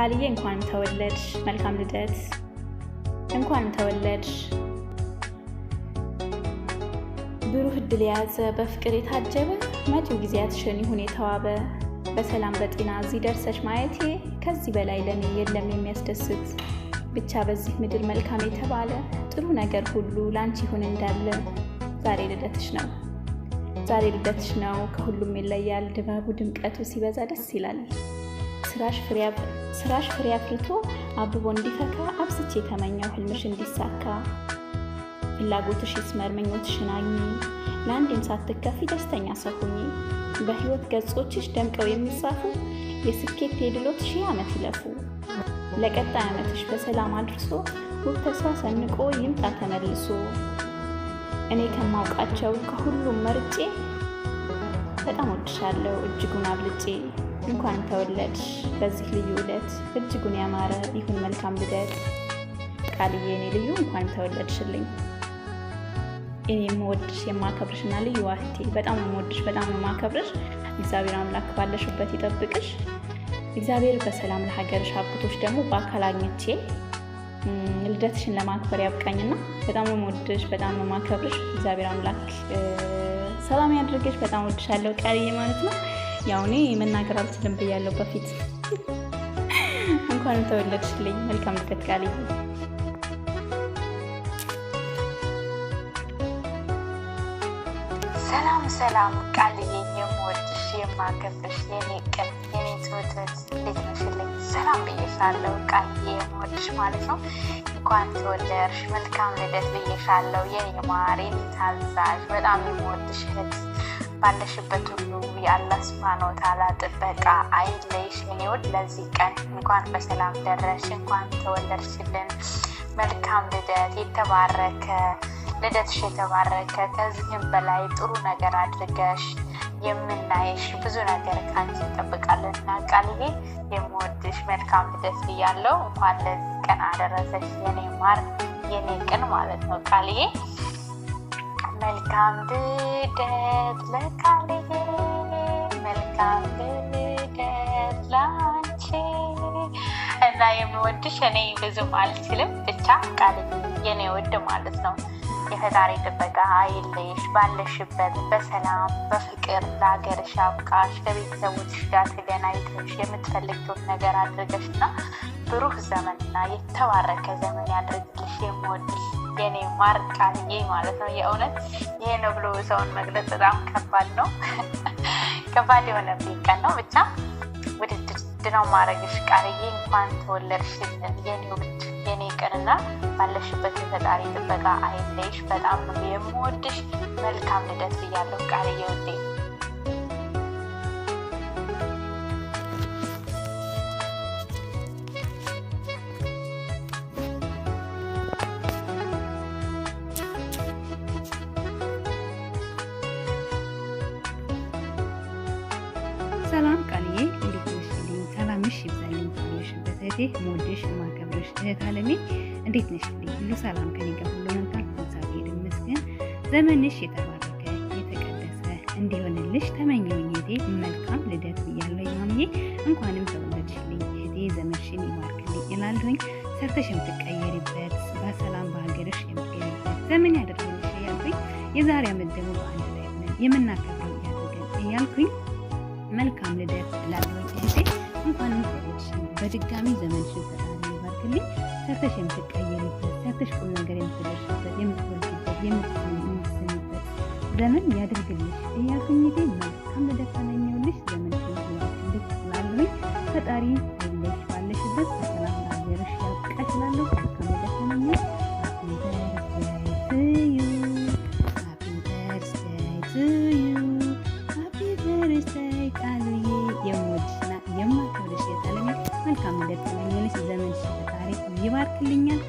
ቃልዬ እንኳንም ተወለድሽ፣ መልካም ልደት። እንኳንም ተወለድሽ። ብሩህ እድል የያዘ በፍቅር የታጀበ መጪው ጊዜያትሽን ይሁን የተዋበ። በሰላም በጤና እዚህ ደርሰሽ ማየቴ ከዚህ በላይ ለኔ የለም የሚያስደስት። ብቻ በዚህ ምድር መልካም የተባለ ጥሩ ነገር ሁሉ ላንቺ ይሁን እንዳለ። ዛሬ ልደትሽ ነው። ዛሬ ልደትሽ ነው። ከሁሉም ይለያል። ድባቡ ድምቀቱ ሲበዛ ደስ ይላል። ስራሽ ፍሬ አፍርቶ አብቦ እንዲፈካ አብዝቼ የተመኘው ህልምሽ እንዲሳካ። ፍላጎትሽ ይስመር፣ ምኞትሽን አግኚ። ለአንዴም ሳትከፊ ደስተኛ ሰው ሁኚ። በህይወት ገጾችሽ ደምቀው የሚጻፉ የስኬት የድሎት ሺህ ዓመት ይለፉ። ለቀጣይ ዓመትሽ በሰላም አድርሶ ውብ ተስፋ ሰንቆ ይምጣ ተመልሶ። እኔ ከማውቃቸው ከሁሉም መርጬ በጣም ወድሻለሁ እጅጉን አብልጬ። እንኳንም ተወለድሽ በዚህ ልዩ ዕለት፣ እጅጉን ያማረ ይሁን መልካም ልደት። ቃልዬ እኔ ልዩ እንኳንም ተወለድሽልኝ። እኔ የምወድሽ የማከብርሽ እና ልዩ እህቴ፣ በጣም ነው የምወድሽ፣ በጣም ነው የማከብርሽ። እግዚአብሔር አምላክ ባለሽበት ይጠብቅሽ። እግዚአብሔር በሰላም ለሀገርሽ አብቅቶሽ ደግሞ በአካል አግኝቼ ልደትሽን ለማክበር ያብቃኝና በጣም ነው የምወድሽ፣ በጣም ነው የማከብርሽ። እግዚአብሔር አምላክ ሰላም ያድርግሽ። በጣም ወድሻለሁ ቃልዬ ማለት ነው። ያው እኔ መናገር አልችልም ብያለሁ በፊት። እንኳንም ተወለድሽልኝ። መልካም ልደት ቃልዬ። ሰላም ሰላም ቃልዬ፣ የምወድሽ የማከብርሽ የኔ ቅን የኔ ትውትት፣ እንዴት ነሽልኝ? ሰላም ብዬሻለሁ ቃልዬ፣ የምወድሽ ማለት ነው። እንኳን ተወለድሽ፣ መልካም ልደት ብዬሻለሁ የኔ ማር፣ የኔ ታዛዥ፣ በጣም የምወድሽ እህት፣ ባለሽበት ሁሉ የአላህ ሱብሃነሁ ወተዓላ ጥበቃ አይለይሽ የኔ ውድ። ለዚህ ቀን እንኳን በሰላም ደረሽ፣ እንኳን ተወለድሽልን። መልካም ልደት፣ የተባረከ ልደትሽ የተባረከ፣ ከዚህም በላይ ጥሩ ነገር አድርገሽ የምናይሽ፣ ብዙ ነገር ከአንቺ እንጠብቃለን እና ቃልዬ የምወድሽ መልካም ልደት ብያለሁ። እንኳን ለዚህ ቀን አደረሰሽ የኔ ማር የኔ ቅን ማለት ነው ቃልዬ። መልካም ልደት ለቃልዬ፣ መልካም ልደት ላንቺ። እና የምወድሽ እኔ ብዙም አልችልም፣ ብቻ ቃልዬ የኔ ውድ ማለት ነው። የፈጣሪ ጥበቃ አይለይሽ፣ ባለሽበት በሰላም በፍቅር ለሀገርሽ አብቃሽ፣ ከቤተሰቦችሽ ጋር ተገናኝተሽ የምትፈልጊውን ነገር አድርገሽ እና ብሩህ ዘመንና የተባረከ ዘመን ያድርግልሽ። የምወድሽ የኔ ማር ቃልዬ ማለት ነው። የእውነት ይሄ ነው ብሎ ሰውን መግለጽ በጣም ከባድ ነው። ከባድ የሆነብኝ ቀን ነው። ብቻ ውድድድ ነው ማድረግሽ ቃልዬ። እንኳን ተወለድሽልን የኔ ውድ የኔ ቅንና ባለሽበት የፈጣሪ ጥበቃ አይለይሽ። በጣም ነው የምወድሽ። መልካም ልደት ብያለሁ ቃልዬ ውዴ። ሰላም ቃልዬ፣ እንዴት ነሽልኝ? ሰላምሽ ይብዛልኝ ባለሽበት እህቴ፣ የምወድሽ የማከብርሽ እህት አለሜ፣ እንዴት ነሽልኝ? ሁሉ ሰላም ከኔ ጋር ሁሉ መልካም፣ እግዚአብሔር ይመስገን። ዘመንሽ የተባረከ የተቀደሰ እንዲሆንልሽ ተመኘሁኝ እህቴ። መልካም ልደት ብያለሁ ማምዬ። እንኳንም ተወለድሽልኝ እህቴ፣ ዘመንሽን ይባርክልኝ እላለሁኝ። ሰርተሽ የምትቀየሪበት፣ በሰላም በሀገርሽ የምትገቢበት ዘመን ያደርግልሽ እያልኩኝ፣ የዛሬ ዓመት ደግሞ በአንድ ላይ ሆነን የምናከብረው ያድርገን እያልኩኝ መልካም ልደት እላለሁኝ እህቴ። እንኳንም ተወለድሽልኝ በድጋሚ፣ ዘመንሽን ፈጣሪ ይባርክልኝ። ሰርተሽ የምትቀየሪበት፣ ሰርተሽ ቁም ነገር የምትደርሽበት፣ የምትወልጂበት፣ የምትስሚበት ዘመን ያድርግልሽ እያልኩኝ እህቴ መልካም ልደት ተመኘሁልሽ። ዘመንሽን ይባርክልሽ እላለሁኝ። ፈጣሪ አይለይሽ፣ ባለሽበት በሰላም ለሀገርሽ ያብቃሽ እላለሁ። መልካም ልደት ተመኘሁ። Happy birthday to you. Happy birthday to you. Happy birthday ቃልዬ፣ የምወድሽና የማከብርሽ የታለሜ፣ መልካም ልደት ተመኘሁልሽ። ዘመንሽ ፈጣሪ ይባርክልኛል።